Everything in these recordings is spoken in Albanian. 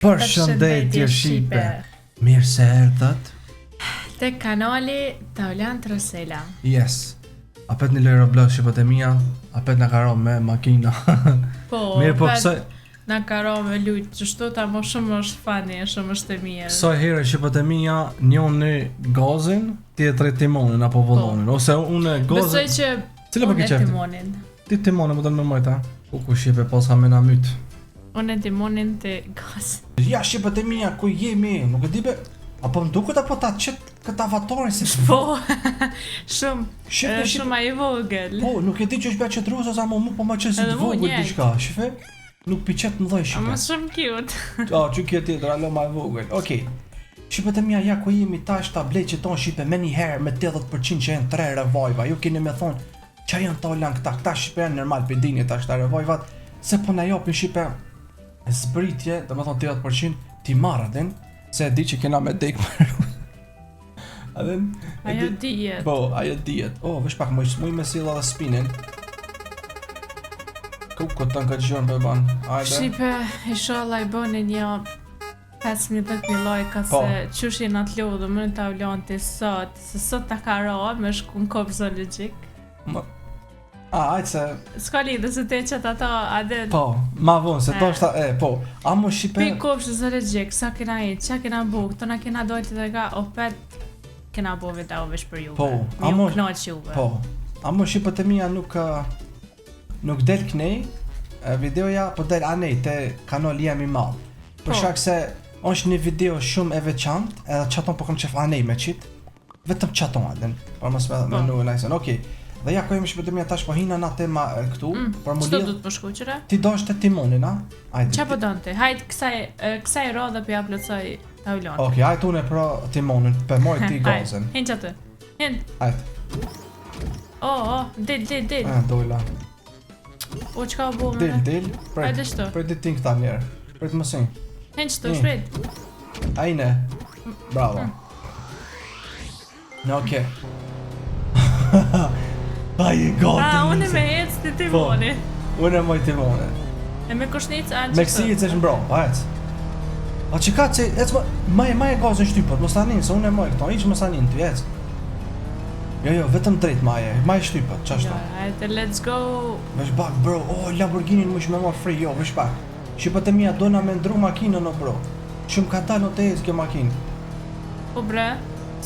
Përshëndetje Shqipe. Mirë se erdhët te kanali Taulant Rosela. Yes. Apet një lojë Roblox shqipet e mia, apet na ka ra me makina. Po, Mirë po pse na ka ra me lujt, qështu ta mo shumë është funny, shumë është e mirë. Kësaj here shqipet e mia, njoni gazin, tjetri timonin apo po. volonin, ose unë gazin. Besoj që Cila po ke qejf? Timonin. Ti timonin po do me majta. Po ku shqipe paska me na myt. Unë timonin ti gaz. Ja shqipet e mia ku jemi, nuk e di be. Apo më duket apo ta qet këtë avatarin si Po. shumë. Shqipe, shumë ai vogël. Po, nuk e di që është bëj qet roza sa më mu po më qet si të vogël diçka, shife? Nuk pi qet më dhoj shqipe. Më shumë cute. Ah, që kjo tjetër, alo më e vogël. Okej. Shqipet e mia, ja ku jemi tash ta blej qeton shqipe me një herë me 80% që janë 3 revive Ju keni me thonë, që janë të lan këta, këta shqipe janë normal për dini tash këta revive Se po na japin shqipe zbritje, do me thonë 80% ti marrë din, se e di që kena me dek më A din? Ajo dihet. Po, ajo dihet. Oh, vesh pak më smuj me silla dhe spinin. Ku ku të këtë gjurë për ban? Ajde. Shqipe, inshallah i bëni një 15.000 like po. se qysh jena të lodhë më në Taulanti sot, se sot ta ka ra me shku në kopsht zoologjik. Ma... A, ajtë se... S'ka lidhe se te qëtë ato, a dhe... Po, ma vonë, se to është e, po, a më shqipe... Pi kopsht zoologjik, sa kena i, qa kena bu, këto na kena dojtë të nga, opet kena bo video veç për juve. Po, a më... knaq juve. Po, a më shqipet e mia nuk... Nuk del knej, videoja, po del anej te kanali jem i madh. Për po. shkak se është një video shumë e veçantë, edhe qaton po kam qef anej me qit. Vetëm qaton a din, për mos me po. menu najsen. Okej. Dhe ja ku jemi shqipet e mia tash po hina na tema këtu, mm, për mu lidh. Çdo të shkoj qyre? Ti do të timonin, a? Hajde. Çfarë po don ti? Hajt kësaj kësaj radhe po ja plotësoj Taulantit. Okej, hajt unë pra timonin, pe moj ti gazin. Hin qaty. Hin. Hajt. Oh, oh, del, del, del. Ah, dola. O çka u bë? Del, del. Prit. Hajde shto. Prit ti këta njerë. Prit më sin. Hin qëtu, shpejt. Ajne. Bravo. Mm. Në okej. Ai e gati. Ah, unë me ec ti timoni. Po, unë e moj timoni. E me koshnicë a Me kësi ec është mbro, pa ec. A që ka që, ec më, maj, maj e gazën shtypët, mos ta nin, se unë e moj këto, iq mos ta nin ty, ec. Jo, jo, vetëm drejt maje, maj shtypët, qashtu. Jo, hajde, let's go. Vesh pak, bro, oh, Lamborghini më me marrë free, jo, vesh pak. Shqipet e mia, dojna me ndru makinën, o bro. Shumë ka dalë në të ecë kjo makinë. Po bre,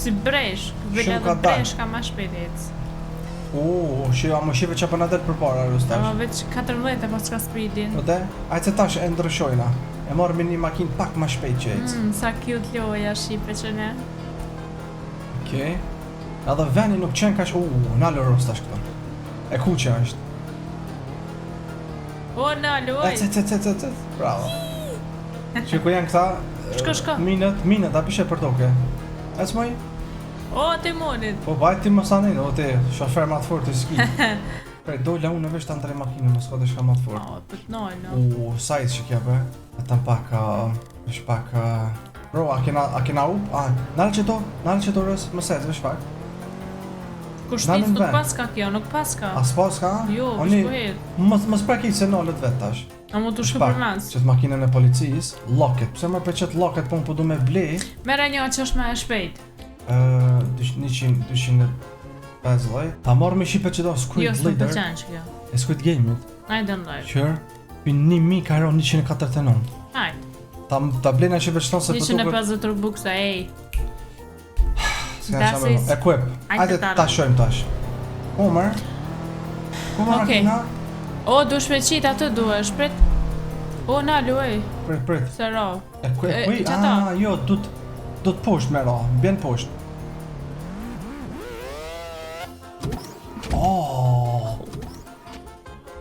si breshk, vele edhe breshka ma shpejt ecë. U, shi, a më shife që po na del përpara, Rus tash. Ama veç 14 e pas ka speedin. Po de, ajtë se tash e ndryshojna. E marrë me një makinë pak ma shpejt që ecë. Mm, sa cute loja shqipe që ne. Okej. Edhe veni nuk qenë kash, u, nalo Rus tash këto. E kuqe është. O, nalo, oj. Ec, ec, ec, ec, ec, ec. Bravo. Që ku janë këta? Shko, shko. Minët, minët, a pishe për toke. Ec moj? O, timonit. Po, bajt ti mos anin, o ti, shofer ma të fort të s'ki. Prej, dola unë veç ta ndrej makinën, mos ka diçka ma të fort. O, po të nojë, no. U, sa i që kja be? Vetëm pak, uh, veç pak, uh... Bro, a kena, a kena up? A, nalë që to, nalë që to rës, mos ec, veç pak. Kushtic nuk paska kjo, nuk paska. A s'paska? Jo, veç po ec. Mos, mos prek se nalet vetë tash. A mu të shku për mas? Qëtë makinën e policisë, locket, pse më për qëtë locket, po unë po du me ble? Mere një që është më e shpejt. Uh, 100, 250. Ta marrë me shqipe që do Squid jo, Leader. Jo, s'më që kjo. E Squid Game-it. I don't like. Qërë, pi 1000 ka 149. Hajt. Ta, ta blena që veç se po 150 Robux, ej. S'ka çfarë. Equip. Hajde ta shohim tash. Homer. Homer okay. makina. O, duhesh me qit atë duhesh, prit. O, na luaj. Prit, prit. Se ra. Equip, e, ah, jo, do të do të poshtë me ra, bjen poshtë. Oh.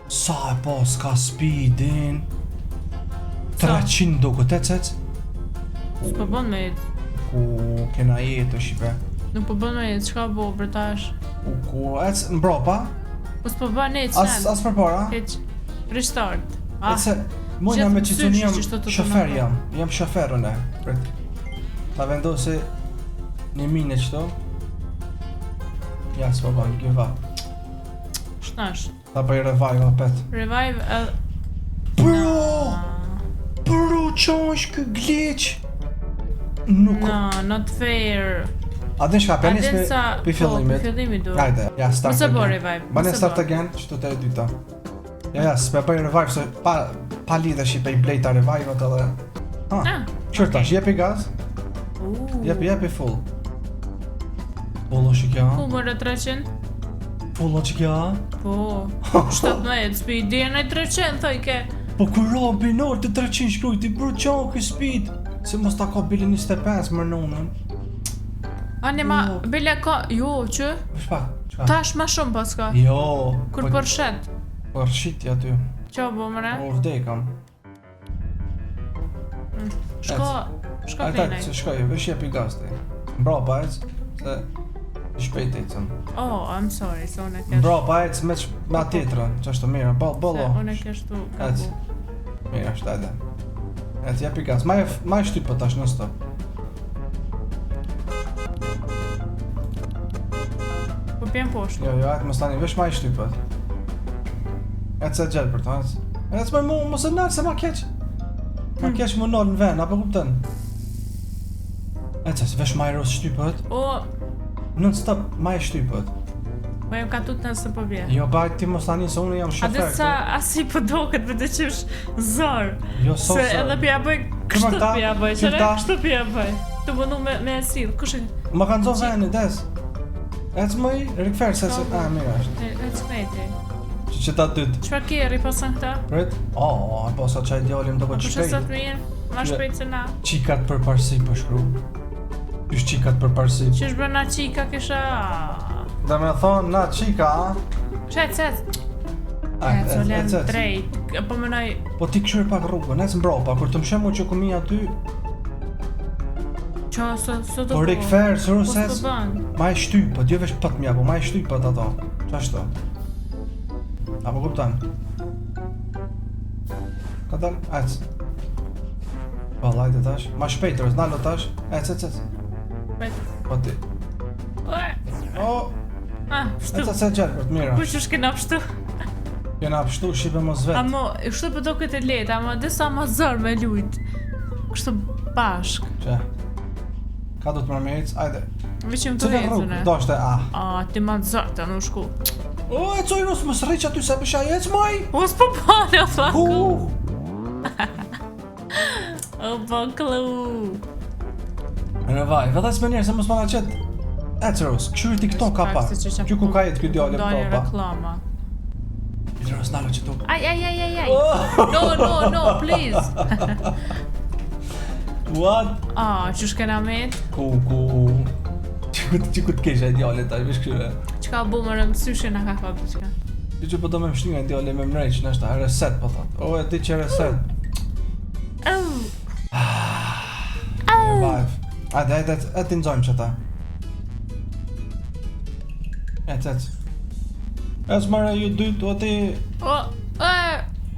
Sa e pas ka speedin 300 duket, ec, ec S'po bën me jetë Ku kena jetë, shqipe Nuk po bën me jetë, çka bo për tash Ku, ku, ec, mbrapa Po s'po bën ec, As, as përpara Hiq, restart ah. Ec se, mojna me që unë jam shofer jam Jam shofer unë, prit Ta vendosi një mine qëto Ja, s'po bën, give up Shnash. Ta bëj revive apet. Revive edhe... Bro! Bro! Bro, qa është ky glitch? Nuk... No, not fair. A din shka, A për nis din me sa... pi Po, fillimit. pi fillimit duhet. Hajde, ja, start Mos e again. bo revive, Bane mos e start bo. again, qëtu të e dyta. Ja, ja, s'pe bëj revive, se pa, pa lidhe shi pe i blejta revive-at edhe. Ha, Ah, qërë tash, jepi gaz, u. jepi, jepi full. Full është kjo, Ku mërë 300? full është kjo. Po, 17 speed, dhe në 300, thoj ke. Po kur ra binor të 300 shkruaj, ti bro qa ky speed? Se mos ta ka bile 25 më nonën. A ne ma, Jo. bile ka, jo, që? Vesh pak, çka? Tash ma shumë pas ka. Jo, Kur po, përshet. po rshiti aty. Qa bo mëre? Po vdekam. Shko, shko Ai ta, krenaj. se shkoj, vesh jepi gaz ti. Mbrapa ec, se shpejt ecën. Oh, I'm sorry, se unë e kesh. Mbrapa ec me ç- me atë tjetrën, që është mirë, boll Se bollo. unë e kesh tu Ec. gabu. Mirë është hajde. Ec jepi gaz. Ma e ma e shtypë tash non stop. Po pjen poshtë. Jo, jo, hajde mos tani, vesh ma e shtypët. Ec e gjelë për të, ec. Ec më mu, mos e nal se ma keq. Ma Hmm. keq më nal në vend, apo kupton? Ec, ec, vesh ma e ros shtypët. O, Non stop, ma e shtypët. po jam ka tut nëse po vje. Jo, baj ti mos tani se unë jam A shofer. dhe sa asi po doket me të qysh zor. Jo, so, Se so. edhe pja bëj kështu këta? pja bëj, Qyr qëre këta? kështu pja bëj. Të mënu me, me e sill, kush e Ma kanë zonë venin, des. Ec më i, rikfer se se... A, mirë është. e e çmeti. Që që ta dytë. Çfarë kerri pasan këta? Prit? Oh, po sa qaj djali më do Po këtë kush e sot shpejt. mirë? Ma Qyre- shpejt se na. Qikat për parsi po shkru. Qysh qikat për parsi? Qysh bën na qika kisha. Dhe me thonë, na qika, a? Shet, shet. A, E, ec, co lem ec, ec. drejt. Po menoj Po ti këshyr pak rrugën, ec mbrapa, kur të më shemu që ku mi aty, qa së së do po rikfer, së Po rus s'po ec, bën. ma e shtypët, jo vesh pët mja, po ma e shtypët ato. Qashtu? Apo kupton? Ka dal, ec. Po hajde tash, ma shpejt, rës, nalo tash. Ec, ec, ec. Pet. Po ti. Ue, O, Ah, ec, shtu. ec, ec, gjerë, për të mira. Kush është kena pshtu? Kena pshtu, shipe mos vet. Amo, kështu po doket e lehtë, ama disa ma zor me lujt. Kështu bashk. Që? Ka do të mërë me ec, ajde. Veçim të Cilën rrugë? ecën. Doshte, ah. A, ti ma zor të nuk shku. O, e coj rus, mos rriq aty se bësha ec moj. O, s'po bane, o tha. Ku? O, po klu. Revive, edhe s'me njerë se mos më na qet. Ec rus, këshyr ti këto ka pa. Pak se që qa Që ku ka jetë ky djalë Dalin prapa. reklama. Rus nalo që tu. Aj, aj, aj, aj, aj. Oh! No, no, no, please. What? A, që shkena met? Ku ku Që ku që ku të kesh ai djalë tash, vesh këshyre. Qka bu më rëmësyshe na ka kap diçka. Që që po do me mshty nga djalë me mreq, nështë reset po thot. O e di që reset. Oh, Revive. Ajde, ajde, ajde, ajde t'i nxojmë që ta. Ec, ec. Ec mëre ju dytë, o ti... o, e,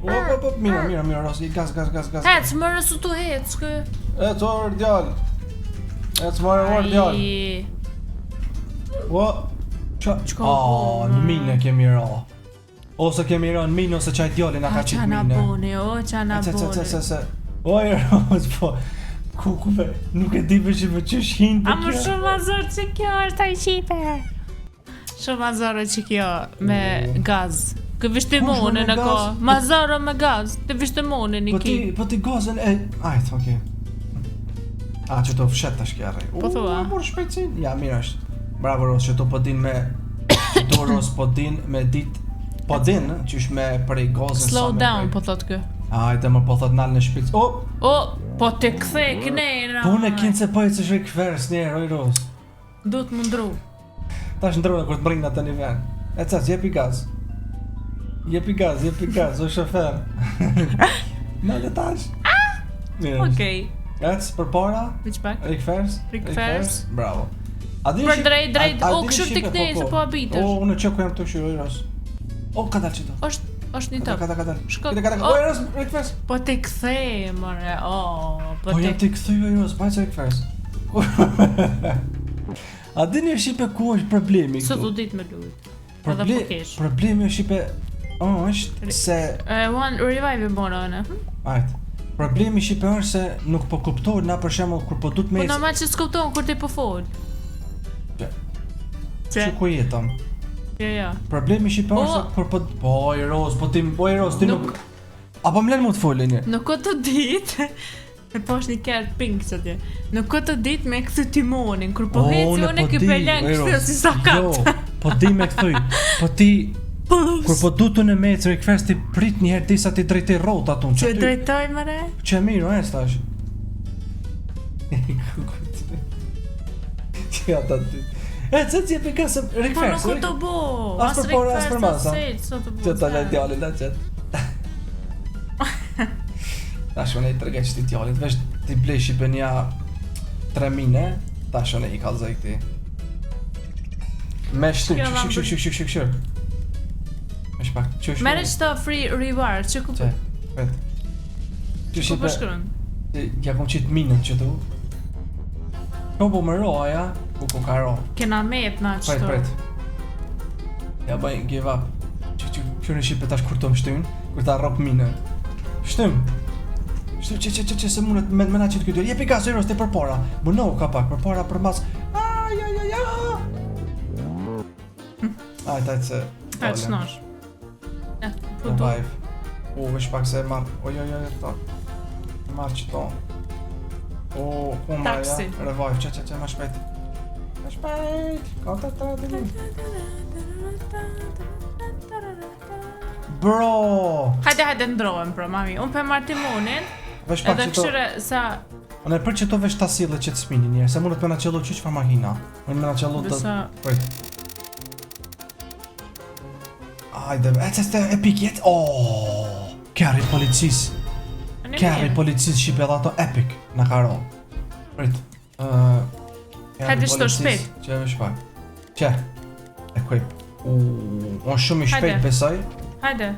O, po, po, mirë, mirë, mirë, Rosi, gas, gas, gas, gas. hec, më rësu tu hec, kë. Ec, or, djalë. Ec, mëre, or, djalë. Ai, O, qa? Çka A, bo, në më? mine kemi ra. Ose kemi ra në mine, ose qaj djali na A, ka qitë qa na mine. boni, o, qa na Ec, ec, ec, ec, boni. ec, ec. Oj, Ros, po. Ku, ku, be, nuk e di për që për qysh hinë A për më kjo. shumë ma zor që kjo është ai qipe. Shumë ma zor që kjo me O. gaz. Kë vishte Kush më mone me në ko. gaz? Ma zor me gaz. Të vishte mone një Po ti, ki. po ti gazën e... Ajt, okej. A, që to fshet tash kja rrej. Po thua. U, Mor shpejtësin. Ja, mirë është. Bravo Ros, që to po din me... Që to Ros po din me dit... Po din, qysh me prej gazën Slow sa me down, prej. po thot kë. Ajde, më po thot nal në shpejt. O, O, po të kthe knena. po unë e kinë se po e që rikvers njerë, oj Ros. Duhet më ndru. Tash ndrona kur të mërrin atë një vend. E ca, jepi gaz. Jepi gaz, jepi gaz, o shofer. Na le tash. Mirë. është. Okej. Ec përpara, Veç pak. rikvers, Rikvers. Bravo. A dini Për shqip- drejt, drejt, a- a o, dini kështu ti shqipe, knej, po, se po habitesh. O, unë që ku jam të kështu, oj Ros. O, ka dalë qito. Është është një Ka top. dalë, ka dalë. Shko. Ka dalë, O, oj Ros, rikvers. po të kthe, more. O, po Po të jam të kthy, oj Ros, bajtë rikvers. A dini shqipe ku është problemi Sot këtu? u dit me lujt. Edhe po Proble kesh. problemi është shqipe është se E, one revive e bona unë. Hm? Ajt. Problemi shqipe është se nuk po kuptohet na për shembull kur po du të Po me normal që s'kupton kur ti po fol. Që? Që? Që ku jetëm? Jo, jo. Problemi shqipe është Po- se kur po po i roz, po ti po i roz ti nuk Nuk- Apo më lën mu të folë një. Nuk o të ditë E po është një kerr pink që atje. Nuk o të ditë me kthy timonin, kur po heci unë unë po ky di, pelen oj, kështu Roz, si sakat. Jo, po di me kthy. Po ti Po, kur po du të në mecër i kfers ti prit një herë disa ti drejtoj rrotat unë. që aty- drejtoj më re? Që mirë, o, e tash. Që ata ty. E, që që e ka se Po rikfers. nuk o të bo. As për para, as për mas, a? As të bo. Që ta lë djalin, la qëtë. Tash unë i tregoj që ti djalit, veç ti blesh i për një tre mine, tash unë i kallzoj këti. Me shty, Shkjo ksh, ksh, ksh, ksh, ksh, ksh. Veç pak, qysh. Merre qëto free reward, që ku Që, pret. Qysh ku i po pe, shkruan? ja kom qitë minën që tu. Po po më roja, ku ku ka ro. Kena met na Pret, qëto. pret. Ja bëj give up. Që që që në shqipe tash kur të më shtyn, kur ta rrok minën. Shtym. Shtym që që që që se mundet me me na qitë këtë. Jepi gas Eros te përpara. Muno ka pak përpara përmas. Aj aj aj aj. Aj taj se. Ta çnosh. Ja, po do. Revive. U, vesh pak se e marr. Oj oj oj, këto. E marr qëto. O, ku marr ja? Taksi. Revive, që që që më shpejt. Më shpejt. 4 3 2 Bro! Hajde, hajde ndrohem pra, mami. Unë pe marr timonin, Vesh pak edhe që to... këshyre sa Unë e për që to vesh ta sille që të smini njerë, se mundet me na qellu që çfarë makina. Mundet me na qellu të... Besa Prit. Ajde, ec, ec, epic, ec. Oh! Kerri policisë. Në Kerri mirë. policisë shqipe edhe ato epic na ka ro. Prit. Ë kerri Hajde shto policisë, shpejt. Që vesh pak. Që? Equip. U, unë shumë i shpejt Hajde. besoj. Hajde.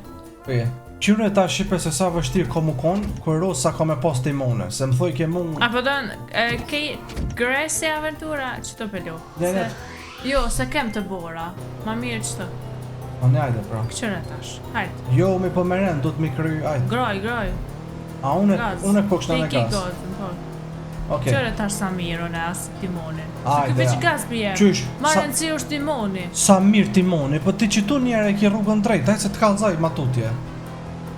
Po je. Qyre ta shqipe se sa vështirë ka mu kon, kur ro sa ka me pas timone, se më thoj ke mu... Apo don e, ke Gresi aventura që të pelu. Ne, ne. Se, jo, se kem të bora. Ma mirë që të. Po ne ajde pra. Kqyre tash. Hajde. Jo, mi po me rend, do të mi kry ajde. Groj, groj. A une, Gaz. une kokshna Ti me ki gaz. gazën, po. Okej. Qyre tash sa mirë unë as timonin. Se Ajde, ky veç ja. gaz pje. Qysh, Ma sa, rëndësi është timoni. sa mirë timoni, po ti që tu njerë e ki rrugën drejt, ajde se të kallzaj ma tutje.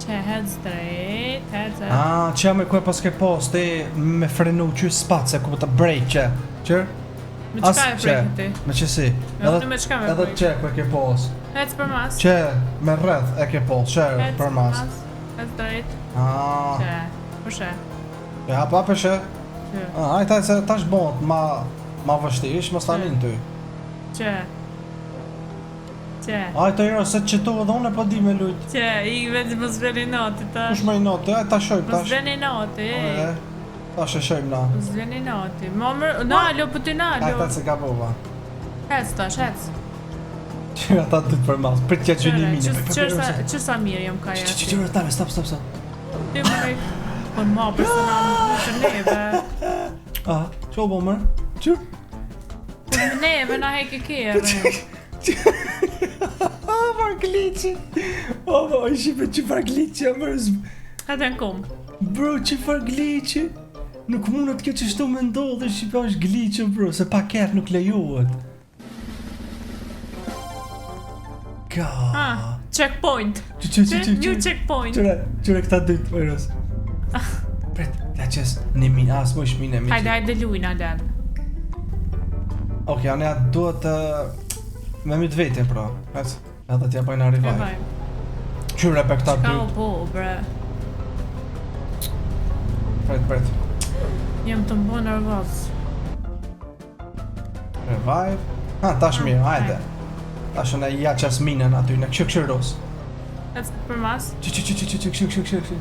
Që hec drejt, hec. hec. A, që jam e ku e pas ke pas, ti me frenu që space, ku po të break që. Qër? Me As çka e që, prek ti? Me që si? Me unë me çka me Edhe prek? që ku e ke pas. Hec për mas. Që me rreth e ke pas, që Hec për mas. Hec drejt. A, Që, po she. ja pa peshe. Që, A, aj taj se tash bëhet ma ma vështirë, ish mos ta Që. nin ty. që. Që. Aj të jero se që tu edhe unë e po di me lujt. Që, i vetë mos vjen nati tash. Kush më i notë, aj ta shojmë Mos tash. vjen nati, E, ej. Tash e shojmë na. Mos vjen nati. Ma mër, nalo, po ti Aj nalo. ta se gabova. Hec tash, hec. Që ata dy për mas. Prit t'ja gjyni Qyre, mine. që që sa që sa mirë jam ka Që që jashtë. që tale, stop, stop, stop. Ti më rrit. Po ma për se na më pushë neve. A, që u bo mërë? Që? Po neve na heke kerrin. A, far glitchi. O, po, i shqipe që far glitchi, a mërë. Hajde në kom. Bro, që far glitchi? Nuk mundet kjo që shtu me ndodhë, shqipe është glitchi, bro, se pa kerr nuk lejohet. Ka. Ah, checkpoint. Që që që që New që checkpoint. Qyre, qyre këta dytë, mërës. Prit, t'ja qes një min, as më ishë mine, mi. Hajde, hajde lujna len. Okej, okay, anë duhet të me myt vetin pra. Hec, edhe t'ja bëjna revive. Revive. Qyre për këta Ka u dytë. bo, bre. Prit, prit. Jam të mbo nervoz. Revive. Ha, tash mirë, hajde. Tash unë ja qes minën aty, në këshë këshë ros. Hec për mas. Që që që që që që këshë këshë këshë këshë.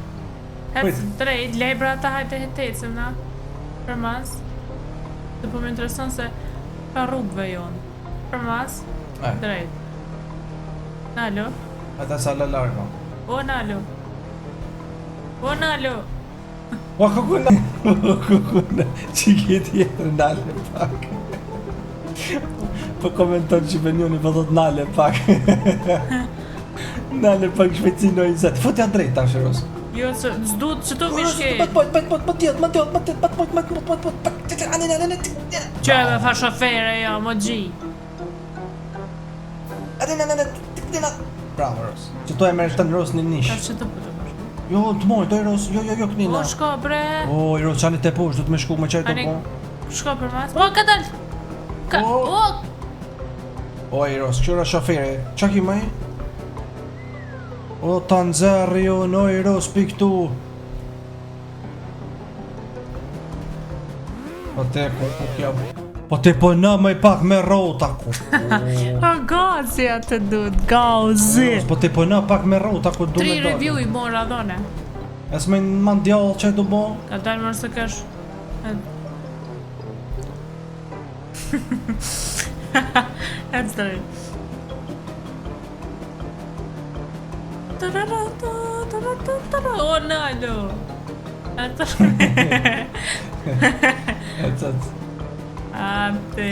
Hec Prit. drejt, lebra ta hajde hetecim na. Për mas. Dhe po më intereson se pa rrugëve jonë. Për mas, Aj, drejt. Nalo. hajde sa la largo. O nalo. O nalo. O, ku na, ku na, që ki tjetër nale pak. Po komenton që Benjoni po thot nale pak. nale pak shpejtësi në 20. Futja drejt tash Ros. Jo, se s'du që tu mi shkel. Po, po, po, po, po, tjetër, më tjetër, më tjetër, po, po, po, po, po, po, ane, ane, ane, Që e fa shofere, jo, më gji. Ane, ane, ane, ane, Bravo, Ros. Që to e merë të në Ros një nish. Ta që të po të bësh. Jo, të moj, doj Ros, jo, jo, jo, kënina. O, shko, bre. O, i Ros, qani të poshtë, do të me shku, me qaj të po. Shko për mas. O, ka dal. Ka, o. O, i Ros, qëra shofere, qa ki maj? O, ta nxerri, o, no, i Ros, pi këtu. Po te, ku, ku kja... Po te po në më i pak me rrota ku. O, gazi atë du, gazi. Po te po në pak me rrota ku du me Tri dalë. review i mora dhone. E s'me në man djallë që du bo. Ka dalë mërë se kesh... E të O, nalo. Atë. E të të. Atë.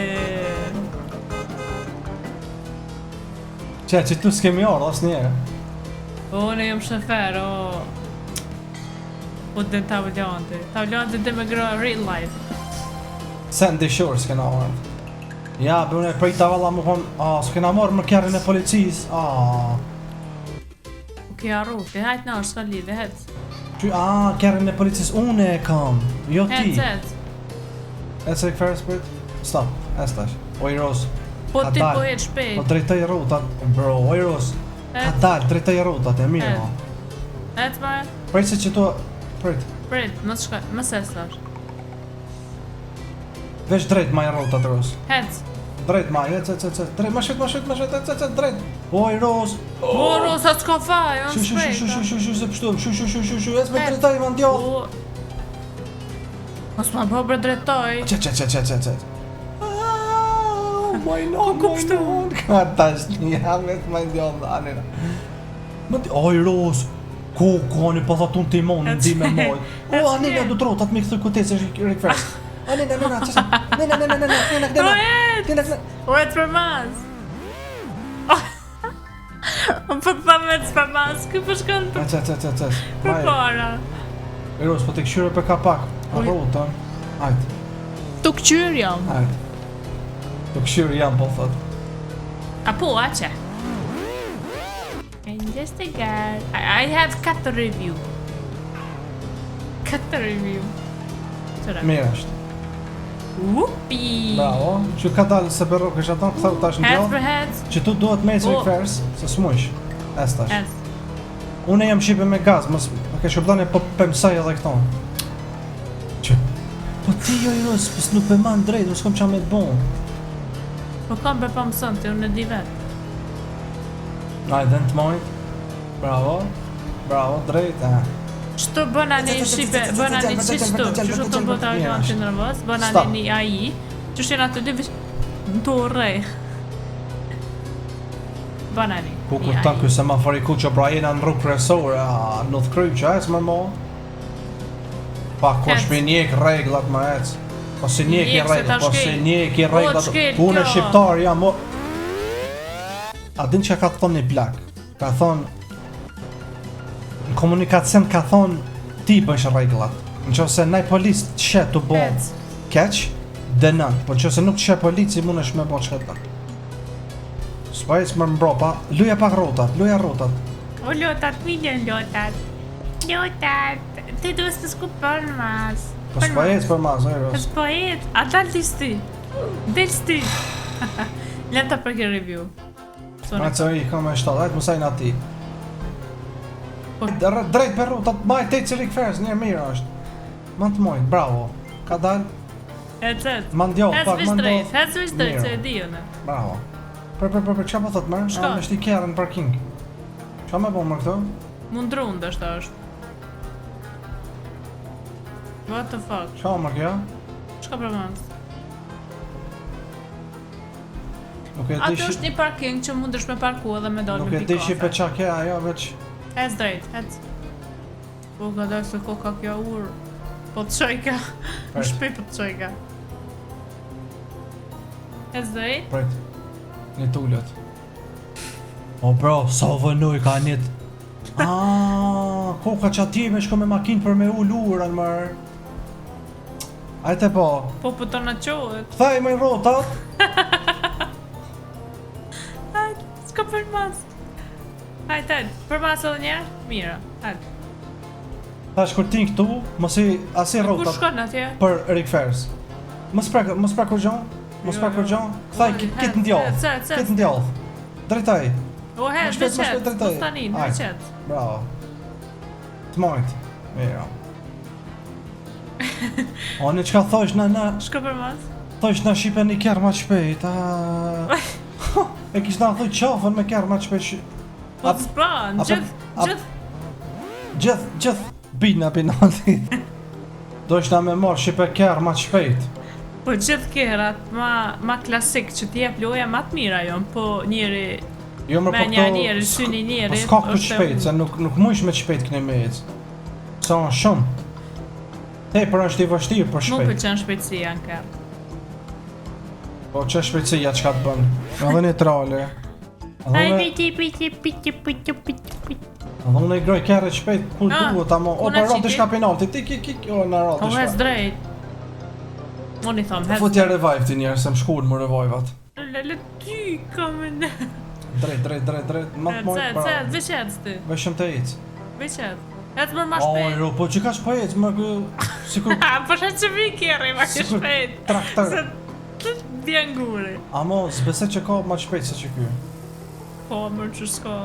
Që, që tu s'kemi ardhë, asë njerë. O, ne jam shofer, o. Po dhe tavlanti. Tavlanti dhe me gra real life. Sandy Shores s'kena ardhë. Ja, be unë e prejta valla më thonë, a, s'kena marrë më kerrin e policisë, a. Ok, arru, ti hajt na është s'ka lidhje, hec. Qy, a, kerrin e policisë unë e kam, jo ti. Hec, hec. E se këferës prit? Stop, e tash. Oj Ros. Po ka ti dal. po ec shpejt. Po drejtoj rrotat, bro, oj Ros. Ka Ec. dal, drejtoj rrotat, e mirë Ec. ma. Ec më, Prit se që to, prit. prit, mos shkoj, mos ec tash. Veç drejt ma i rrotat, Ros. Hec. Drejt ma, ec, ec, ec, ec, drejt, ma shpejt, ma shpejt, ma shpejt, ec, ec, ec, drejt. Oj Ros. Po Rosa s'ka faj, unë Shu, shu, shu, shpejt. shu, shu, shu, shu, se pështum, shu, shu, shu, shu, shu, ec me Ec. drejtoj, ma ndjall. Po. Mos ma bë bre drejtoj. Që, që, që, që, që, që. Ah, my no, ku my pështu? no. Ka tash një me të më ndjall, anina. Më di, oj Ros. Ku, ku, ani po thot unë timon, Ec. ndi me moj. O, Ec, anina, ke. du të rotat me kthy kutesë, është rikfers. Anina, anina, që, nena, nena, nena, nena, O nena, ec, nena, nena. o ec për mas. Unë po të them ec për mas, ky po shkon për, Ec, ec, ec, ec, ec. për Maj, para. Ros, po të këshyre për ka pak. Oj. Rrotën. Hajt, Tu këqyr jam. hajt. Të këshyre jam, po thot. A po, a që? And just a girl. I, I have cut the review. Cut the review. Qëra? Mirë është. Whoopi! Bravo. Që ka dalë se përrok është aton, ktheu tash në Hec djall. për hec. Që tu duhet me ecë O. rikfers, se s'mujsh. Es tash. Hec. Unë jam shqipe me gaz, mos po ke shërbëdane po pemsaj edhe këto. Që? Po ti jo i Ros, po s'nuk pe man drejt, unë s'kam qa me të bon. Po kam për pa mëson ti, unë e di vetë. Ajde, në të mojt. Bravo. Bravo, drejt, e. Qëto bëna një shqipe, bëna një që qëto, që shtu të bëta Mirë ajo është. të nervoz, bëna Stop. një një AI, që shtë atë dy veç në të rrej. Bëna një. Ku një ku ta AI. ky semafori ku që pra jena në rrugë kryesore, a në të kry që ec më mo. Pa kush Ec. mi njek rregullat më ec. Po si njek i Njek se ta rregullat, po si shkel. njek i Po, rregullat. t'shkel Unë kjo. shqiptar jam o. A din çka ka thonë një plak? Ka thonë në komunikacion ka thonë ti bësh rregullat. Nëse naj polic të shet të bon Ec. keq, dënon. Po nëse nuk të shet polici mundesh me bën çka të do. S'po ec më mbrapa, luja pak rrotat, luja rrotat. O lotat, milion lotat. Lotat, ti duhet të shku për mas. Po s'po ec për mas, oj Po Ros. s'po ec, a dal ti sti. Del sti. Lem ta për këtë review. Sone. Ma që i kam e shtatë, hajtë mësaj në ati. Po. Drejt për rrotat, maj te që rikfers, një mirë është. Ma të mojt, bravo. Ka dal, Ec, ec. ma ndjall, Ec pak, veç ma drejt, ndjall. ec veç drejt, Mirë. se e di unë. Bravo. Për, për, për, për, qa po thot mërë? Shko. A, me shti kerën në parking. Qa me bo mërë këto? Mundru ndoshta është. What the fuck? Qa mërë kjo? Çka për mas? Nuk e di Aty shi... është një parking që mundesh me parku edhe me dalë Nuk me e pi di shi kafe. për qa ke ajo, veç... Ec drejt, ec. Po ka dalë se koka kjo urë. Po të qojka. Në Prit. shtëpi po të qojka. Ec drejt. Prit. Një tullët. O bro, sa vënuj ka një... Aaaa, koka që atje me shko me makinë për me ul urën, mër. Ajte po. Po, po të në qohet. Thaj me rrotat. Hajde, s'ka për mas. Hajde, hajde, për mas edhe njerë? Mirë, hajde. Tash kur tin këtu, mos i asi Ku rrotat shkon atje? për rikfers. Mos prek, mos prek kurgjo, mos Jo, prek jo. kurgjo. Kthaj Oj, kit hec, ndjall. hec, hec, hec. Kit ndjall. Drejtoj. O, Më hec, shpejt, veç më shpejt hec, drejtoj. mos tani, Hajde. veç hec. Bravo. Të majt. Mirë. O, në qka thosh na na, Shko për mas. thosh na shipe një kerr ma shpejt, a. E kish na thoj qafën me kerr ma shpejt. shi- Po Ap- të s'ban, apo- gjithë, ap- gjithë, Gjithë, gjithë bina penalti. Dosh na me marr shipe kerr ma shpejt. po gjithë kerrat ma, ma klasik që t'jep loja ma të mira jon, po njeri, Jo më me po një këto njeri, syni Po njeri, s'ka këtu është e shpejt, se nuk nuk mujsh me shpejt këne me ecë. Sa është shumë. Tepër është i vështirë për Mu shpejt. pëlqen shpejtësia në kerr. Po që shpejtësia çka të bën? Edhe neutrale. Edhe Ai unë piti piti piti piti piti piti. edhe unë e groj kerret shpejt kur Ah, duhet ama ku o na po ra qiti? diçka penalti. Ti ki ki ki o na ra Po hec diçka. drejt. Unë i thom hec. Futja revive ti njerë se më shkuar më revive-at. Le le ty kam në. Drejt, drejt, drejt, drejt, më të Hec, mojt, hec, bravo. hec, veç hec ti. Veshëm të ecë. Veç hec. Hec më ma Oj, shpejt. ro, po që ka shpo ecë, më kë... Sikur Ha, po sheh që vi kerri ma ke Sikur shpejt. traktor. Se të vjen guri. Amo, s'besoj që ka më shpejt se që ky. Po, më që s'ka.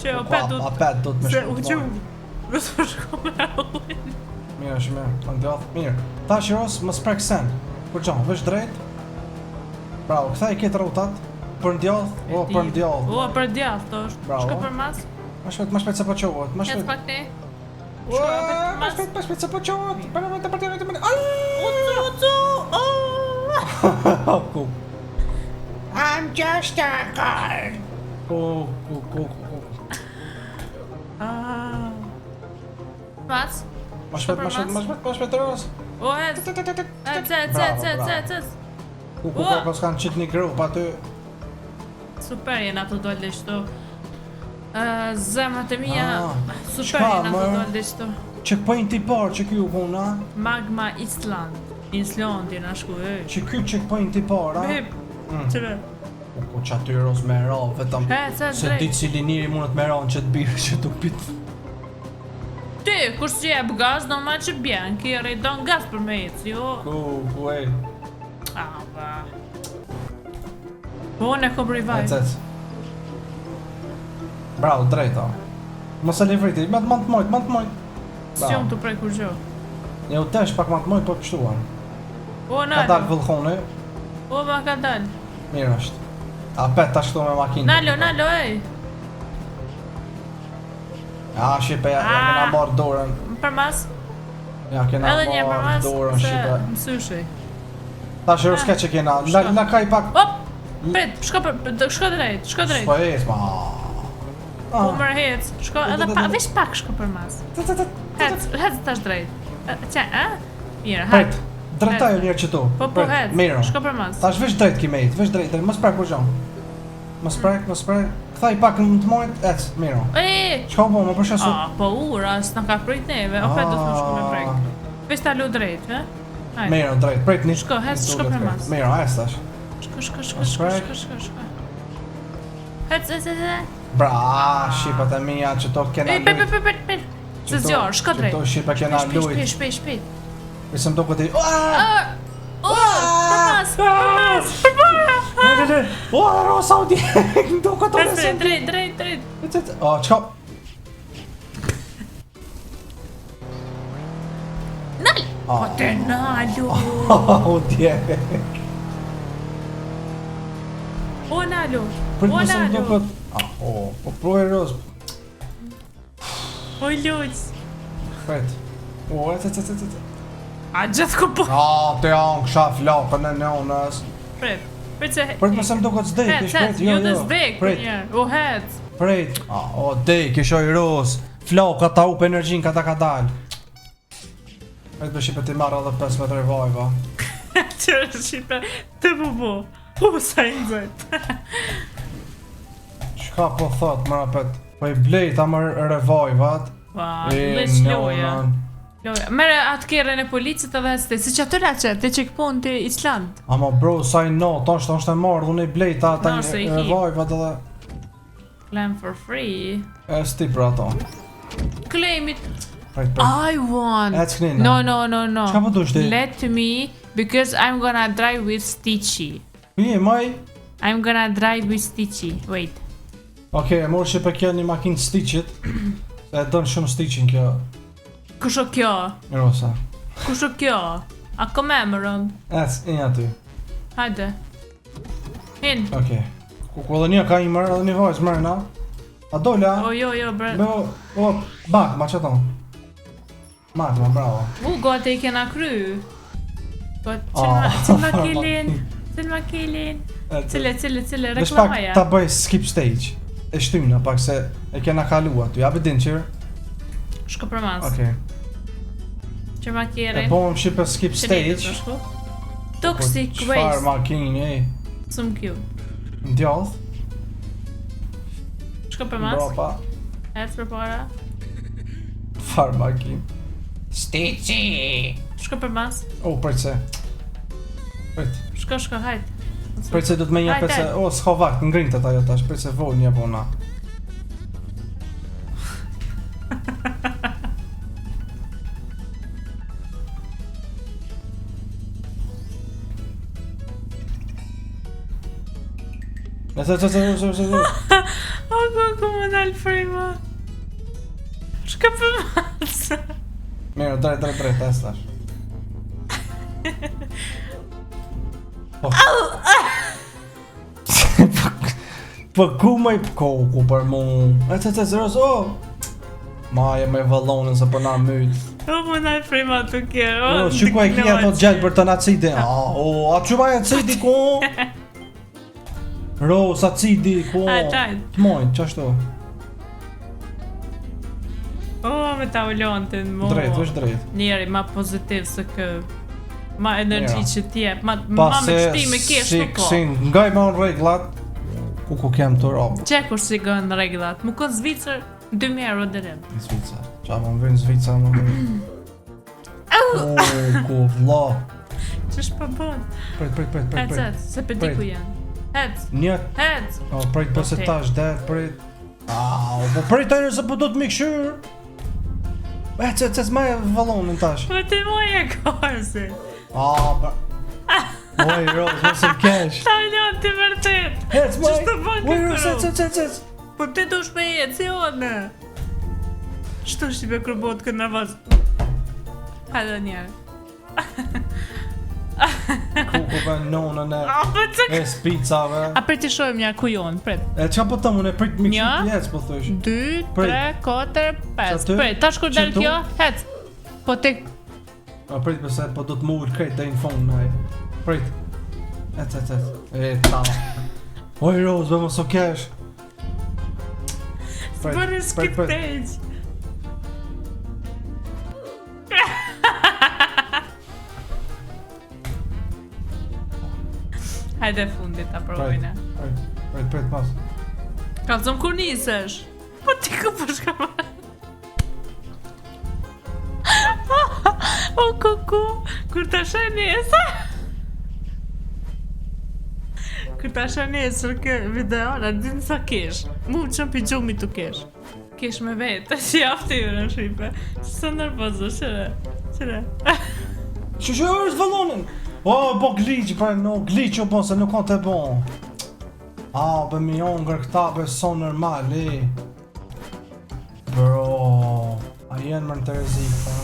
Që Po, opet do A pet do të me Se shku u të gju. majt. Do të shko me ullin. Mirë, është mirë, në djath, mirë. Tash Ros, mos prek sen. Kur gjon, vesh drejt. Bravo, kthej këtë rrotat për ndjath, o për ndjath. O, për djath, to është. Bravo. Shko për mas. Më shpejt, më shpejt se po çohet, më Hec shpejt. pak ne. Ua, Shko për Më mas. shpejt, më shpejt se po çohet. Për për për për për. Ai! Ucu, ucu, oh! Ku? I'm just a car. Ku, ku, ku, ku. Ah. Mas. Më shpejt, më shpejt, më shpejt, më shpejt Ros. O, hec. Hec, hec, hec, Bravo, hec, bravo. hec, hec. Ku, ku, Ua. ku, pas kanë qitë një grup aty. Super jena të dalë qëtu. Ë, Zemrat e mia, Ah. super Çka, jena të mër? dalë qëtu. Checkpoint i parë që ky u puna, Magma Island. Islandi na shku, ej. që ky checkpoint i parë, a? Beb, Mm. qëre. Po po që aty Ros me ra, vetëm Hec, hec, Se drejt. ditë cili njeri mundet me ra në qëtë birë që tu pit. Ti, kur si jep gaz, normal që bjen, kjeri don gaz për me ecë, jo. Ku, ku e, Ah, ba. Po, unë e kom revive. ec, ec. Bravo, drejta. Mos e levriti, më të më të mojt, më të mojt. S'jom të prej kur gjo. Jo, tesh pak më të mojt, po kështuan. O, Ka nalo. dalë vëllhoni, O, ma ka dalë. mirë është. A pet tash këtu me makinë. Nalo, nalo, ej. A, shipe, ja, ja kena Ah. marrë dorën. Për mas, Ja kena edhe një për marrë mas, dorën, se shipe. mësyshi. Tash e s'ka që kena, la, Shko. la kaj pak. Op! Prit, shko për, për- shko drejt, shko drejt. S'po ec, ma. Po Ah. mërë hec, shko edhe pa, veç pak shko për mas. Hec, hec tash drejt. E, Që, a? Mirë, hajt. Prit, drejtaj o njerë që tu. Po, po, Prit, hec, Mirë. shko për mas. Tash vesh drejt ki me ec, vesh drejt, drejt, mos prek kurgjo. Mos prek, mos prek. Kthaj pak në të mojt, ec, mirë. E, Çka po, më për shasu. a, po ura, s'na ka prit neve, opet do të më shko me prek. Veç ta lu drejt, he? Hajde. Mirë, drejt, prit një. Shko, hec, një shko duket për krejt. mas. Mirë, ec tash. Shko, shko, shko, Mos shko, prek. shko, shko, shko. Hec, hec, hec, hec. Bra, shqipat e mia që to kena Ej, pe, pe, lujt. pe, pe, pe. Se Që to- zjarr, shko që drejt. to shqipa kena Shpejt, lujt. shpejt, shpejt, shpejt. Nisëm do këti. Ah! Ah! Oh, për mas, për mas, për para. Le, le, le. O, Rosa u djeg, më duket o Hec, lesen. drejt, drejt, drejt. Ec, ec. O, çka? Nal! Po të nalu! U djeg. O nalu! Prit O mos më nalu! duket. Ah, o, po proj Ros. O luq! Prit. O, ec, ec, ec, ec, ec. A gjithë ku po... A, të janë kësha flakën e nënës. Prit, prit se... Prit mos më duket s'dek, Hec, ish hec, prit, jo, jo të jo. zdek për Prit, njerë. O hec! prit. A, o, dek, isho i Ros. Flaka ta up energjin ka ta ka dal. Prit me shqipet i marrë edhe 15 revive-a. Që është shqipe, të bu bu. Po sa i nxët. Çka po thot, më rapet? Po i blej ta më revive-at. Pa, leq loja. Loja. Mere atë kerrin e policit edhe ec ti, si që aty la që, ti që këpon ti Island. Ama bro, sa i no, tash është e marrë, unë i blejta ata No, se i një ki. revive edhe Claim for free. e sti për ato. Claim it. Prit, prit. I want. Ec kënina. No, no, no, no. Çka po dush ti? Let me, because I'm gonna drive with Stitchy. Mi, maj. I'm gonna drive with Stitchy. Wait. Okej, e morë që për kjo një makinë Stitchit. Se e dënë shumë Stitchin kjo, Kush o kjo? Rosa. Kush o kjo? A kom emërën? Ec, një aty. Hajde. Hin. Okej. Ku ku edhe një ka një mërë, edhe një vajzë mërë, na? A dola? O jo, jo, bre. Me, o, bak, ma qëton. Magma, bravo. U, gati i kena kry. Po, Ah. cilë ma kilin? Cilë ma kilin? Ec, ec. Cile, cile, cile, Veç pak reklamaja. ta bëj skip stage. E shtyna pak se e kena kalu aty. A bedin qërë? Shko për mas. Okej. Që ma E kjerin. po më shqipe skip stage. Toxic Po, Çfarë waste. makinë, e? Sum cute. Ndjoth, Shko për mas. brapa, Ec për para. farë makinë. Stitchy! Shko për mas. O, prit se. Prit. Shko, shko, hajt. Prit se do të me një Hajde. pse, o, s'ka vakt, ngrin të ajo tash, prit se vonë një bona. Se, se, se, se, se, se, se. O, ku, ku më nalë frima. Shko për mas. Mirë, drejt, drejt, drejt, es tash. Po. Po ku më i ku, ku për mu? E të të zëros, o! Ma je me vëllonën se po na myt. O, më nalë frima të kjerë. O, që ku e ki ato gjelbër të na cidi? A, o, a që ma e cidi ku? Ros, a cidi ku? Hajt, hajt. Të mojnë, qashtu? O, me ta ulontin, mo. Drejt, është drejt. Njeri ma pozitiv se kë. Ma energji Mira. që t'jep, ma, Pa ma me se, qëti me kesh si, nuk po. si, ngaj me unë rregullat, ku ku kem të rob. Qe kur si gën rregullat. Mu kon Zvicër 2000 euro dënim. Në Zvicër. Qa më vjen në Zvicër më vjen. O, ku vlla. Qysh po bën? Prit, prit, prit, prit, Hec, prit. hec, se pe di Prit. ku janë. Hec, Një, hec. o, prit po se Okej. tash dhe, prit. Au, po prit tani se po do të më këshyr. Ec, ec, ec, ma e vëllonin tash. Po ti moj e karsi. A, pa. Oj, Rose, mos e kesh. Ta lon ti vërtet. Ec, moj. Qysh të bën Oj, këtë Rose, ec, rrugë? ec, ec, ec. Po ti dush me ecë, si one. Shtu shi be kur bëhet këtë nervoz. Hajde njerë. Ku ku bën nonën e A, po të e spicave. A prit të shohim një ku jonë, prit. E qa po të unë e prit më Një. këshyr ec, po thosh. 2, Prit. 3, 4, 5. Qaty? Prit, tash kur dal Qëtu? kjo, hec. Po te A prit përse po do të më ul krejt deri në fund ai. Prit. Ec ec ec. E ta. Oj Rose, be mos o kesh. Prit, bëri prit, skip prit. page. Hajde fundit ta Prit, provojna. prit, prit, prit mos. Kallzom kur nisesh. Po ti ku po shkon? O kuku, kur ta sheh nesër. Kur ta sheh nesër kë video, na din sa kesh. Mu më qënë pi gjumi tu kesh. Kesh me vetë, si aftyrën shqipe. Sa nervoz është, qëre. Qëre. Që që është vëllonin? O, po glitch, pra, no, glitch o po, se nuk ka të bon. A, be mi ongër këta, be so normal, e. Bro, a jenë më në të rrezik, këta?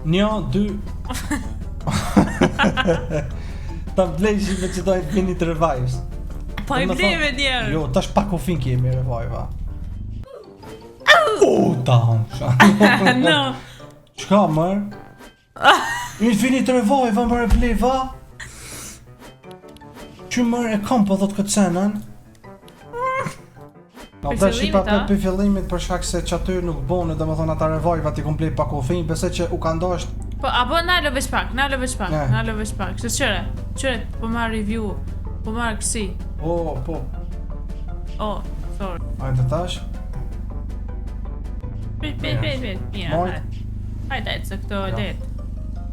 Një, dy... Ta blejshi me që do Infinite Revives. Po i Do me bleve thonë- njerë. Jo, tash pak kufin kemi revive-a. O, ta hëngsha. No. Qka mërë? Infinite Revive, mërë e bleva? Që mërë e kam po thot këtë senën? No, Për dhe shqipa fillimit, a? për fillimit për shkak se që aty nuk bone, dhe më thonë ata revive-at i kom blej pa kufin, besoj që u ka ndosht Po, apo nalo veç pak, nalo veç pak, Ne. nalo veç pak. Se qëre, qëre, po marr review, po marr kësi. O, po, Oh, sorry. Hajde tash. Prit, prit, prit, prit. Mirë, Mojt. hajde. Hajde, hajde, se këto Ja. let.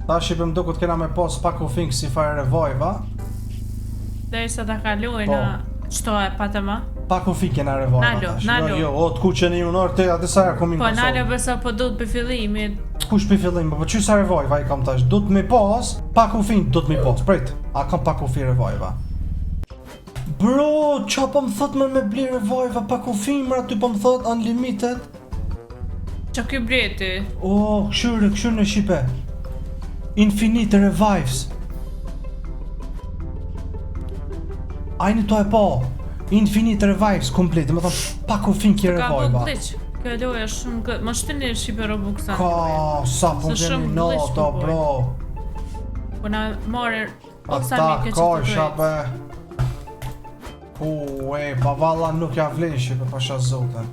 Tash i për duket kena me pas pa kufin kësi fare revive Deri sa ta kalojnë Po. qëto e pa të më. Pa kufin kena revive Nalo, tash. nalo. Jo, jo, o të kuqe një unorë te atë sa herë kom i Po në nalo Kosovë. besa po duhet për fillimit. Kush për fillim, po qysh sa revive i kam tash? Do të mi pas, pa kufin do të mi pas. Prit, a kam pa kufi revive Bro, qa po më thot më me bli revive pa kufi mra ty po më thot unlimited? Qa ky bleti? O, këshyre, këshyre në Shqipe. Infinite revives. Ajni to e po. Infinite revives komplet, dhe më thonë pa kufin kje Ka bu revive. glitch. Kjo lojë është shumë glitch. Mos shtini shqipe Robloxa. Ka, sa po Se kemi shumë glitch nota, po bojnë. bro. Po na marrë o sa Ata mirë ke që ka të shape. Ku e, pa valla nuk ja vlen shqipe, pasha zotën.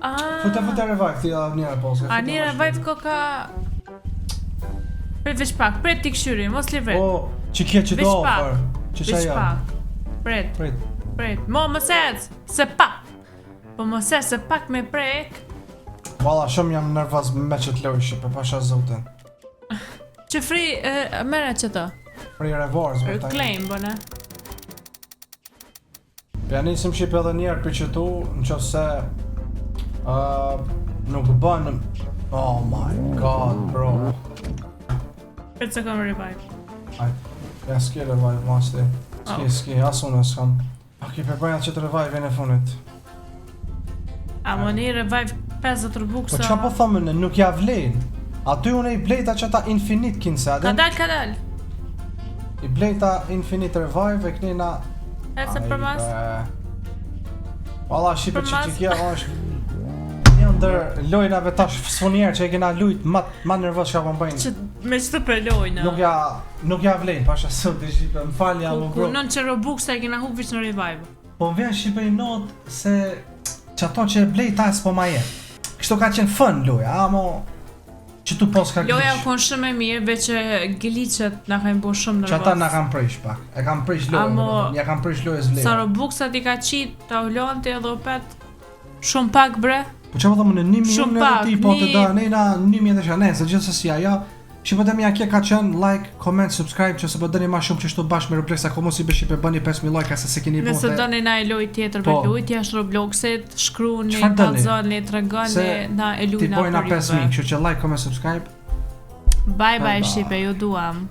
Ah. Fute fute revive, ti edhe njëra po. A një revive ko ka Prit veç pak, prit ti këshyri, mos livret. Po, që kje që Veç do pak. ofër. Që qa Veç janë? pak. Prit, Prit. prit. Mo mos ec, se pak. Po mos ec, se pak me prek. Valla shumë jam nervoz me që të lojë shqipe, pasha zotën. Që fri, e, merre që të. Free rewards, më tani. Claim, bëne. Ja nisim shqipe edhe njerë për qëtu, në qoftë se uh, nuk bën Oh my god, bro. Prit se kam revive. Ajt, ja s'ke revive, masti. S'ke, Oh. s'ke, as unë s'kam. Ok, për bëja që të revive në funit. A më një revive 50 Robux. Po qa po thëmë në, nuk ja vlen. Aty unë i blejta që ta infinite kinse, Ka adin? dal, ka dal. I blejta infinite revive e knena... Ecë për mas. Valla, shqipe që Përmas. që kjo është një ndër lojnave tash sfunjer që e kena lujt ma, ma nervoz që po më bëjnë. Që me që të përlojnë. Nuk ja nuk ja vlen, pasha sot i shqipe, më fal ja Ku, më ku bro. nën që Robux e kena hup veç në revive. Po më vjen shqipe i not se që ato që e blej ta s'po ma jep. Kështu ka qenë fun loja, amo që tu pos ka Loja glitch. u konë shumë e mirë, veç që glitchet na kanë bo shumë nervoz. Që ata na kanë prish pak. E kanë prish lojën, Amo- domethënë, ja kanë prish lojës Sa vlerë. Robuxat i ka qit, ta ulonti edhe opet shumë pak bre. Po çfarë po thonë në 1 Shumë milion euro pak, ti po të një- da, ne na 1000 e ne, se gjithsesi ajo Shqipe të mja kje ka qenë like, comment, subscribe që se po dëni ma shumë që shtu bashkë me Roblox ako mos i bësh shqipe bëni 5000 like se se keni Nëse bo doni na e lojë tjetër Po. për lujt, jashtë Robloxit, shkruani, Çfarë doni? kallzoni, tregoni, Se na e Ti lujna bojna për 5000, juve. kështu që like, comment, subscribe Bye bye Bye bye. shqipe, ju duam.